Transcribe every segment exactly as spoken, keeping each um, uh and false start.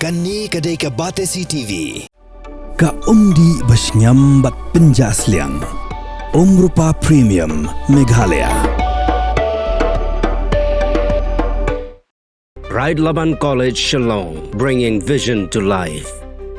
Kane ka dei ka Batesi T V. Ka umdih ba shngiam bad pynjah sliang. Umrupa Premium Meghalaya. Pride Laban College, Shillong, bringing vision to life.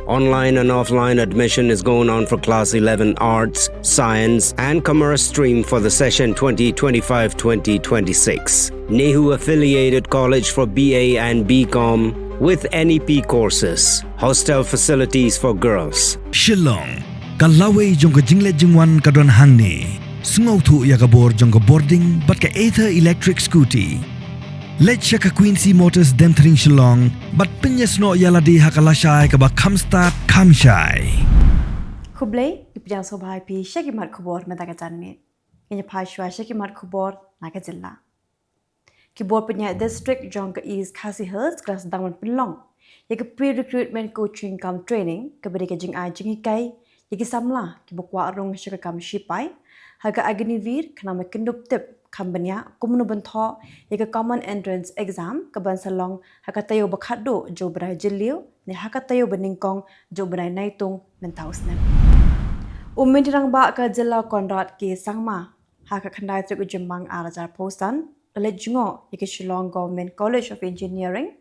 Online and offline admission is going on for Class eleven Arts, Science, and Commerce stream for the session twenty twenty-five twenty twenty-six. NEHU affiliated college for B A and B Com with N E P courses. Hostel facilities for girls. Shillong, ka lawei jong ka jingleit jingwan ka don hangne. Sngewthuh ïa ka bor jong ka bording bad ka Ather Electric Scooty. Leit sha ka Quincy Motors Demthring Shillong bad pynïasnoh ïa lade ha ka lashai kaba kham stad kham shai. Khublei, ngi pdiang sngewbha ïa phi sha ki mat khubor mynta ka janmiet. Ngin ïa phai shuwa sha ki mat khubor na ka jylla. Ki bor pynïaid district jong ka East Khasi Hills ki la sdang ban pynlong ïa ka pre-recruitment coaching cum training kaba dei ka jingai jinghikai ïa ki samla kiba kwah rung sha ka kam shipai ha ka Agniveer, khnang ba kin dup tip kham bniah kumno ban thoh ïa ka common entrance exam kaban sa long ha ka taïew ba khatduh jong u bnai Jylliew ne ha ka taïew ba nyngkong jong u bnai Naitung mynta u snem. U Myntri Rangbah ka jylla Conrad K Sangma ha ka khyndai tarik u Jymmang ar hajar arphew san, la leit jngoh ïa ka Shillong Government College of Engineering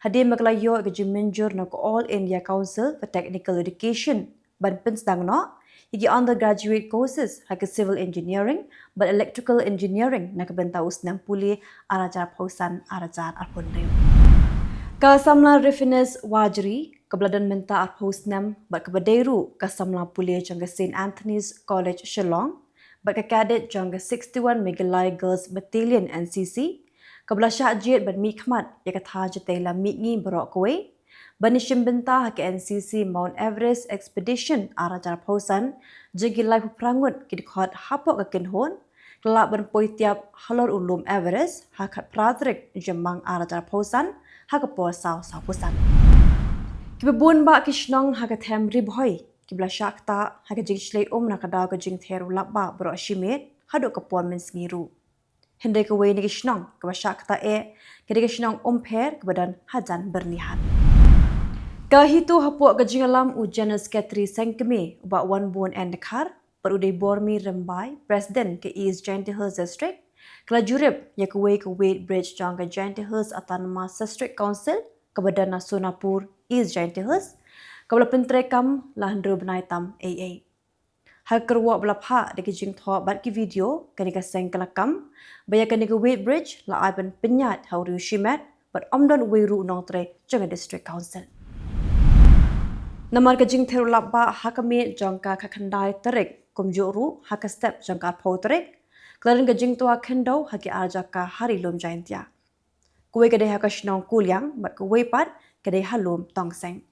hadien ba ka la ïoh ïa ka jingmynjur na ka All India Council for Technical Education ban pynsdang noh ïa ki undergraduate courses ha ka Civil Engineering bad Electrical Engineering na ka bynta u snem pule ar hajar arphew san ar hajar arphew hynriew. Ka samla Rufinus Wajri, kaba la don mynta arphew snem bad kaba dei ruh ka samla pule jong ka Saint Anthony's College Shillong bad ka cadet jong ka sixty-one Meghalaya Girls Battalion, N C C, kaba la shah jied ban mihkhmat ïa ka thaiñ jatei lam mihngi baroh kawei ban ïashim bynta ha ka N C C Mount Everest Expedition ar hajar arphew san, jong ki laiphew phra ngut ki dkhot hapoh ka kynhun, ka la lah ban poi tiap halor u lum Everest ha ka khatphra tarik u Jymmang ar hajar arphew san ha ka por saw sawphew san. Kiba bun bah ki shnong ha ka them Ri Bhoi kiba la shah ktah ha ka jingshlei um na ka daw ka jingther u lapbah baroh shimet haduh ka por mynsngi ruh. Hynrei kawei na ki shnong kaba shah ktah eh ka dei ka shnong Umpher kaba don hajan Byrnihat. Ka HITO hapoh ka jingïalam u General Secretary Seng Kmie u Bah Wanbun N Dkhar bad u Deibormi Rymbai, President ka East Jaintia Hills District, ka la jurip ïa kawei ka weight bridge jong ka Jaintia Hills Autonomous District Council kaba don na Sonapur, East Jaintia Hills, kaba la pyntreikam la hynriew bnai tam eiei. Ha ka kyrwoh ba la phah da ki jingthoh bad ki video, kane ka seng ka la kam ba ïa kane ka weight bridge la ai ban pynïaid ha u riew shimet bad ym don uwei ruh u nongtrei jong ka District Council. Namar ka jingther u lapbah ha ka miet jong ka khatkhyndai tarik, kumjuh ruh ha ka step jong ka arphew tarik, ka la don ka jingtwa khyndew ha ki ar jaka ha Ri Lum Jaintia. Kawei ka dei ha ka shnong Kuliang bad kawei pat ka dei ha Lum Tongseng.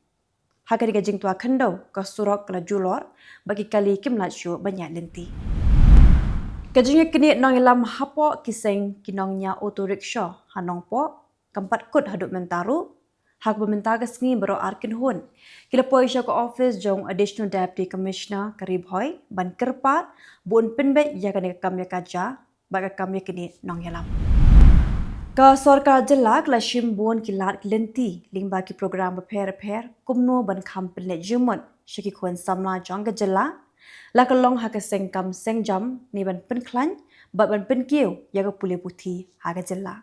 Ha kane ka jingtwa khyndew, ka surok ka la julor bad ki kali kim lah shuh ban ïaid lynti. Ka jingïaknieh nongïalam hapoh ki seng ki nongñiah auto rickshaw ha Nongpoh kam pat kut haduh mynta ruh, ha kaba mynta ka sngi baroh ar kynhun ki la poi sha ka ophis jong Additional Deputy Commissioner ka Ri Bhoi ban kyrpad ba un pynbeit ïa kane ka kam ïakajia bad ka kam ïaknieh nongïalam. Ka sorkar jylla ka la shim bun ki lad ki lynti lyngba ki program bapher bapher kumno ban kham pynleit jingmut sha ki khun samla jong ka jylla, la ka long ha ka seng kam seng jam ne ban pynkhlaiñ bad ban pynkiew ïa ka pule puthi ha ka jylla.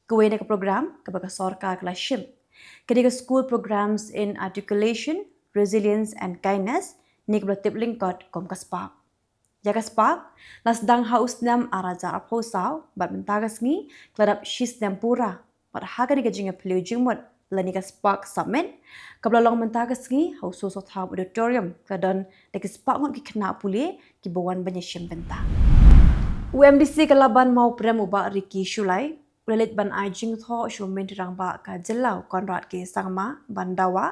Kawei na ka program kaba ka sorkar ka la shim ka dei ka School Programs in Articulation, Resilience and Kindness, ne kaba la tip lyngkot kum ka SPARK. Ïa ka SPARK la sdang ha u snem ar hajar arphew saw bad mynta ka sngi ka la dap shi snem pura. Bad ha kane ka jingïaphylliew jingmut lane ka SPARK Summit kaba la long mynta ka sngi ha u Soso Tham Auditorium, ka la don da ki spah ngut ki khynnah pule kiba wan ban ïashim bynta. U MDC ka Laban Mawprem u Bah Ricky Shullai u la leit ban ai jingthoh sha u Myntri Rangbah ka jylla u Conrad K Sangma ban dawa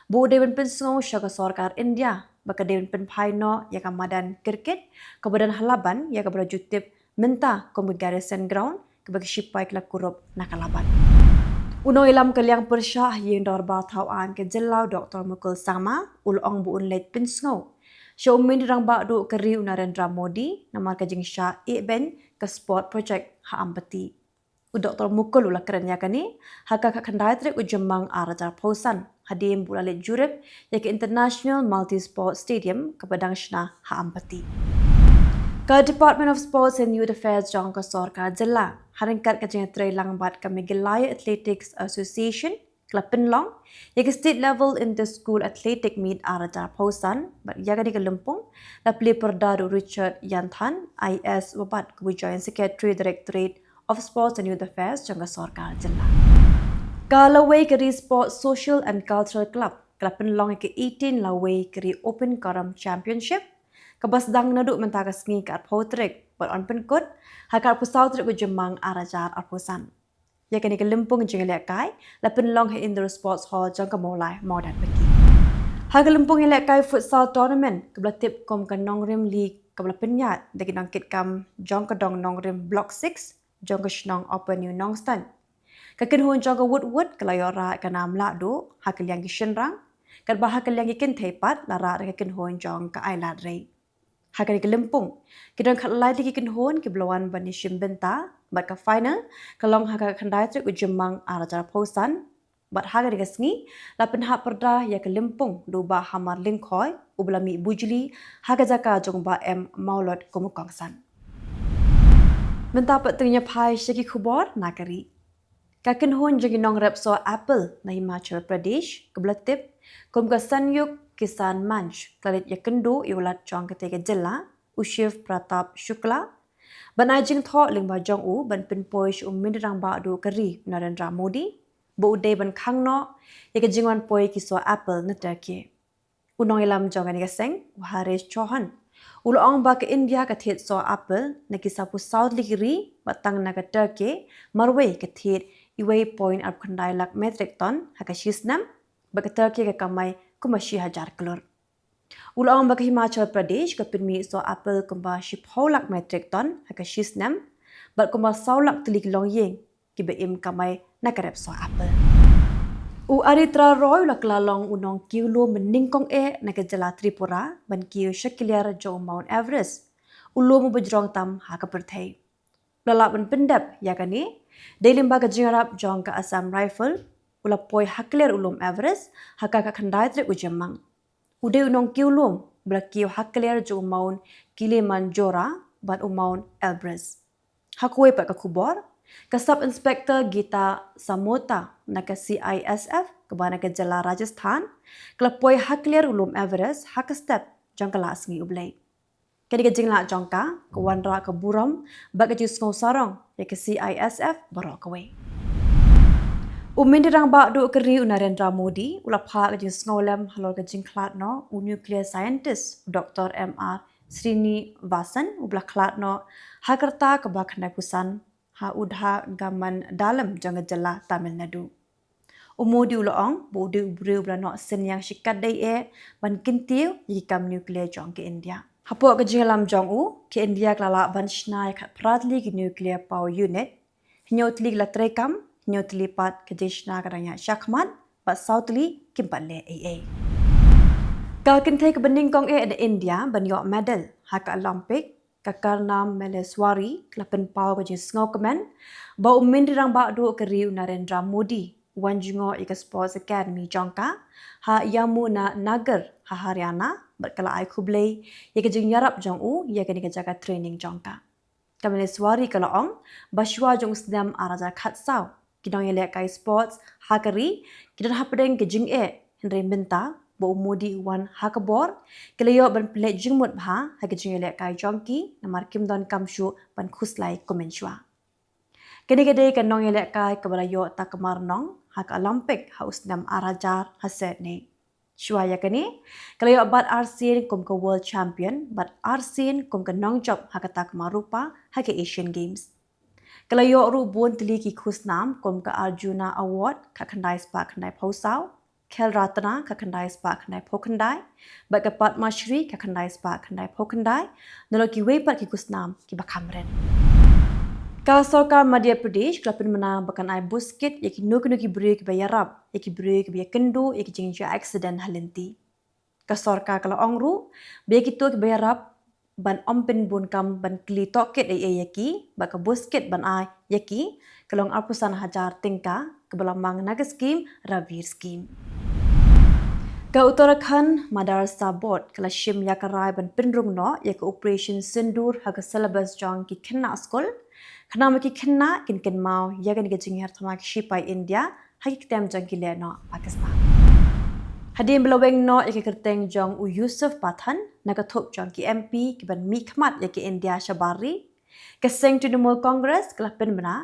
ba u dei ban pynsngew sha ka sorkar India ba ka dei ban pynphai noh ïa ka madan cricket kaba don ha Laban, ïa kaba la ju tip mynta kum ka Garrison Ground, kaba ki shipai ki la kurup na ka Laban. U nongïalam ka liang pyrshah ha ïing dorbar thaw aiñ ka jylla u Doktor Mukul Sangma u la ong ba un leit pynsngew sha u Myntri Rangbah duh ka ri u Narendra Modi namar ka jingshah ïehbeiñ ka sport project ha Ampati. U Doktor Mukul u la kren ïa kane ha ka khatkhyndai tarik u Jymmang ar hajar arphew san hadien ba u la leit jurip ïa ka International Multi-Sport Stadium kaba dang shna ha Ampati. Ka Department of Sports and Youth Affairs jong ka sorkar jylla ha ryngkat ka jingïatreilang bad ka Meghalaya Athletics Association ka la pynlong ïa ka State Level Inter-School Athletic Meet ar hajar arphew san bad ïa kane ka lympung la plie pyrda da u Richard Yanthan, I A S, uba bad kum u Joint Secretary, Directorate of Sports and Youth Affairs jong ka sorkar jylla. Ka Lawei Kari Sports Social and Cultural Club ka la pynlong ïa ka eighteen Lawei Kari Open Karam Championship kaba sdang naduh mynta ka sngi, ka arphew tarik, bad yn pynkut ha ka arphew saw tarik u Jymmang ar hajar arphew san. Ïa kane ka lympung jingïalehkai la pynlong ha Indoor Sports Hall jong ka Mawlai Mawdatpaki. Ha ka lympung ïalehkai futsal tournament kaba la tip kum ka Nongrim League kaba la pynïaid da ki nongkitkam jong ka dong Nongrim Block six jong ka shnong Upper New Nongstoiñ, ka kynhun jong ka Woodwood ka la ïoh rah ïa ka nam lahduh ha ka liang ki shynrang, katba ha ka liang ki kynthei pat la rah da ka kynhun jong ka Ailad Rei. Ha kane ka lympung ki don khatlai tylli ki kynhun kiba la wan ban ïashim bynta bad ka final ka long ha ka khatkhyndai tarik u Jymmang ar hajar arphew san. Bad ha kane ka sngi la pynhap pyrda ïa ka lympung da u Bah Hamar Lyngkhoi uba la mih bujli ha ka jaka jong u Bah M Mawlot kum u kongsan. Mynta pat to ngin ïa phai sha ki khubor na ka ri. Ka kynhun jong ki nongrep soh apple na Himachal Pradesh kaba la tip kum ka Sanyukt Kisan Manch ka la leit ïakynduh ïa u Lat jong katei ka jylla, u Shiv Pratap Shukla, ban ai jingthoh lyngba jong u ban pynpoi sha u Myntri Rangbah Duh ka ri, u Narendra Modi, ba u dei ban khang noh ïa ka jingwan poi ki soh apple na Turkey. U nongïalam jong kane ka seng, u Harish Chauhan, u la ong ba ka India ka thied soh apple na ki sawphew saw tylli ki ri bad tang na ka Turkey marwei ka thied uwei point arphew khyndai lak metric ton ha ka shi snem, bad ka Turkey ka kamai kumba shi hajar klur. U la ong ba ka Himachal Pradesh ka pynmih soh apple kumba shiphew lak metric ton ha ka shi snem, bad kumba saw lak tylli ki longïing kiba im kamai na ka rep soh apple. U Aritra Roy u la kylla long u nongkiew lum mynnyngkong eh na ka jylla Tripura ban kiew sha ki kliar jong u Mount Everest, u lum uba jrong tam ha ka pyrthei. U la lah ban pyndep ïa kane dei lyngba ka jingïarap jong ka Assam Rifle, u la poi ha kliar u lum Everest ha ka khatkhyndai tarik u Jymmang. U dei u nongkiew lum ba la kiew ha kliar jong u Mount Kilimanjaro bad u Mount Elbrus. Ha kawei pat ka khubor, ka Sub Inspector Geeta Samota na ka C I S F kaba na ka jylla Rajasthan ka la poi ha kliar u lum Everest ha ka step jong ka Laisngi U Blei. Kane ka jinglah jong ka ka wanrah ka burom bad ka jingsngew sarong ïa ka C I S F baroh kawei. U Myntri Rangbah Duh ka ri, u Narendra Modi, u la phah ka jingsngewlem halor ka jingkhlad noh u nuclear scientist, u Doktor M R Srinivasan, uba la khlad noh ha ka rta kaba khyndaiphew san ha Udhagamandalam jong ka jylla Tamil Nadu. U Modi u la ong ba u dei u briew uba la noh synñiang shikatdei eh ban kyntiew ïa ki kam nuclear jong ka India. Hapoh ka jingïalam jong u, ka India ka la lah ban shna ïa khatphra tylli ki nuclear power unit, hynñiew tylli ki la treikam, hynñiew tylli pat ka jingshna ka dang ïaid shakhmat, bad saw tylli kim pat leh ei ei. Ka kynthei kaba nyngkong eh na India ban ïoh medal ha ka Olympic, ka Karnam Malleswari, ka la pynpaw ka jingsngewkmen ba u Myntri Rangbah Duh ka ri, u Narendra Modi, u wan jngoh ïa ka Sports Academy jong ka ha Yamunanagar ha Haryana, bad ka la ai khublei ïa ka jingïarap jong u ïa kane ka jaka training jong ka. Ka Malleswari ka la ong ba shuwa jong u snem ar hajar khatsaw, ki nongïalehkai sports ha ka ri ki don hapdeng ka jingeh, hynrei mynta ba u Modi u wan ha ka bor, ki la ïoh ban pynleit jingmut bha ha ka jingïalehkai jong ki namar kim donkam shuh ban khuslai kum mynshuwa. Kane ka dei ka nongïalehkai kaba la ïoh takma rnong ha ka Olympic ha u snem ar hajar ha Sydney. Shuwa ïa kane, ka la ïoh bat arsien kum ka World Champion bad arsien kum ka nongjop ha ka takma rupa ha ka Asian Games. Ka la ïoh ruh bun tylli ki khusnam kum ka Arjuna Award khatkhyndai spah khyndaiphew saw, Khel Ratna khatkhyndai spah khyndaiphew khyndai, bad ka Padma Shri khatkhyndai spah khyndaiphew khyndai, nalor kiwei pat ki khusnam kiba kham rit. Ka sorkar Madhya Pradesh ka la pynbna ba kan ai buskit ïa kino kino ki briew kiba ïarap ïa ki briew kiba ïakynduh ïa ki jingjia accident ha lynti. Ka sorkar ka la ong ruh ba ïa kito kiba ïarap ban ym pynbun kam ban kylli tohkit ei ei ïa ki, bad ka buskit ban ai ïa ki ka long arphew san hajar tyngka kaba la mang na ka skim Raveer Scheme. Ka Uttarakhand Madrasa Board ka la shim ïa ka rai ban pynrung noh ïa ka Operation Sindoor ha ka syllabus jong ki khynnah skul, khnang ba ki khynnah kin kynmaw ïa kane ka jinghiar thma ki shipai India ha ki ktem jong ki lehnoh Pakistan. Hadien ba la weng noh ïa ka kyrteng jong u Yusuf Pathan na ka thup jong ki M P ki ban mihkhmat ïa ka India shabar ri, ka seng Trinamool Congress ka la pynbna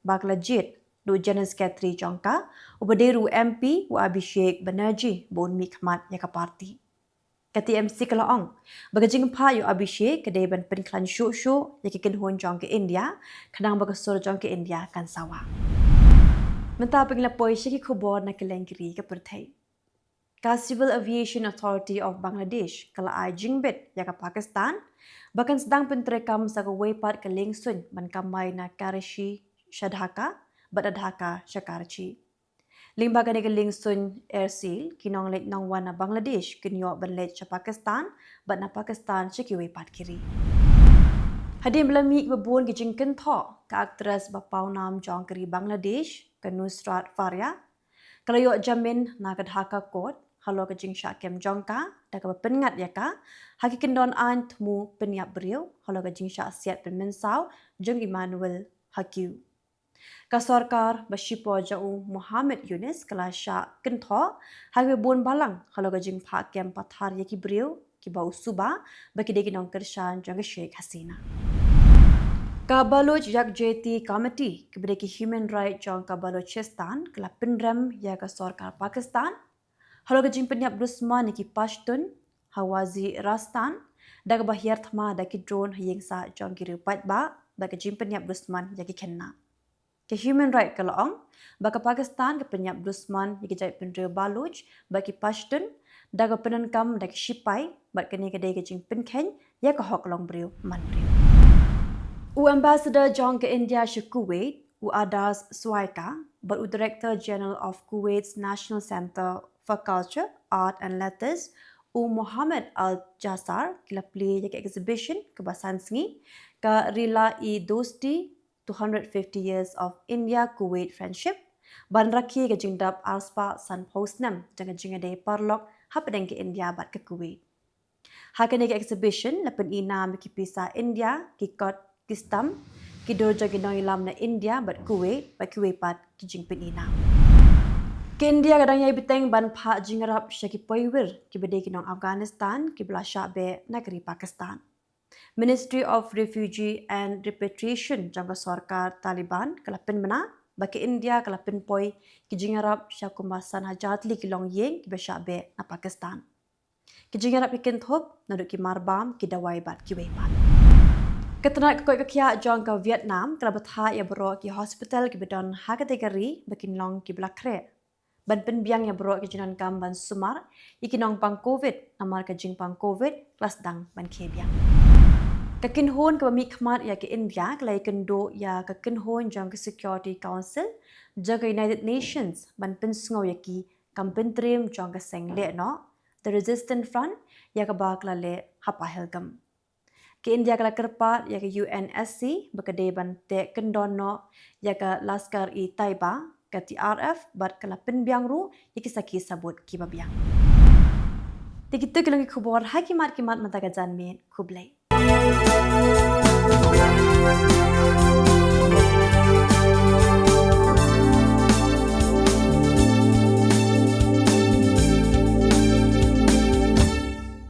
ba ka la jied da u General Secretary jong ka, uba dei ruh u M P u Abhishek Banerjee, ba un mihkhmat ïa ka party. Ka T M C ka la ong ba ka jingphah ïa u Abhishek ka dei ban pynkhlaiñ shuh shuh ïa ki kynhun jong ka India, khnang ba ka sur jong ka India kan sawa. Mynta phin ïa poi sha ki khubor na kylleng ki ri ka pyrthei. Ka Civil Aviation Authority of Bangladesh ka la ai jingbit ïa ka Pakistan ba kan sdang pyntreikam sa kawei pat ka liengsuiñ ban kamai na Karachi sha Dhaka bad na Dhaka sha Karachi. Lyngba kane ka liengsuiñ airseal, ki nongleit nongwan na Bangladesh kin ïoh ban leit sha Pakistan bad na Pakistan sha kiwei pat ki ri. Hadien ba la mih kiba bun ki jingkynthoh, ka actress ba pawnam jong ka ri Bangladesh, ka Nusrat Faria, ka la ïoh jamin na ka Dhaka Court halor ka jingshah kem jong ka da kaba pynngat ïa ka ha ki kyndon aiñ thmu pynïap briew halor ka jingshah siat pynmynsaw jong Immanuel Haque. Ka sorkar ba shipor jong u Muhammad Yunus ka la shah kynthoh ha kiba bun balang halor ka jingphah kem pathar ïa ki briew kiba u suba ba ki dei ki nongkyrshan jong ka Sheikh Hasina. Ka Baloch Yakjahti Committee, kiba dei ki human right jong ka Balochistan, ka la pynrem ïa ka sorkar Pakistan halor ka jingpynïap dusmon ïa ki Pashtun ha Waziristan da kaba hiar thma da ki drone ha ïing sah jong ki riew paidbah bad ka jingpynïap dusmon ïa ki khynnah. Ka human right ka la ong ba ka Pakistan ka pynïap dusmon ïa ki jaitbynriew Baloch bad ki Pashtun da kaba pyndonkam da ki shipai, bad kane ka dei ka jingpynkheiñ ïa ka hok longbriew manbriew. U ambassador jong ka India sha Kuwait, u Adas Swaika, bad u Director General of Kuwait's National Centre for Culture, Art and Letters, u Mohammed Al Jassar, ki la plie ïa ka exhibition kaba san sngi, ka Rila-e-Dosti, two hundred fifty Years of India-Kuwait Friendship, ban rakhe ka jingdap arspah sanphew snem jong ka jingïadei paralok hapdeng ka India bad ka Kuwait. Ha kane ka exhibition la pyni nam ïa ki pisa India, ki kot, ki stamp, ki dur jong ki nongïalam na India bad Kuwait, bad kiwei pat ki jingpyni nam. Ka India ka dang ïai bteng ban phah jingïarap sha ki poiwir kiba dei ki nong Afghanistan kiba la shah beh na ka ri Pakistan. Ministry of Refugee and Repatriation jong ka sorkar Taliban ka la pynbna ba ka India ka la pynpoi ki jingïarap sha kumba san hajar tylli ki longïing kiba shah beh na Pakistan. Ki jingïarap ki kynthup naduh ki marbam, ki dawai bad kiwei pat. Ka tnat ka koit ka khiah jong ka Vietnam ka la bthah ïa baroh ki hospital kiba don ha katei ka ri ba kin long kiba la khreh, ban pynbiang ïa baroh ki jingdonkam ban sumar ïa ki nongpang Covid namar ka jingpang Covid ka la sdang ban khie biang. Ka kynhun kaba mihkhmat ïa ka India ka la ïakynduh ïa ka kynhun jong ka Security Council jong ka United Nations ban pynsngew ïa ki kam pyntriem jong ka seng lehnoh, the Resistance Front, ïa kaba ka la leh ha Pahalgam. Ka India ka la kyrpad ïa ka U N S C ba ka dei ban teh kyndon noh ïa ka Lashkar-e-Taiba, ka T R F, bad ka la pynbiang ruh ïa ki sakhi sabut kiba biang. Te kito ki long ki khubor ha ki mat ki mat mynta ka janmiet. Khublei.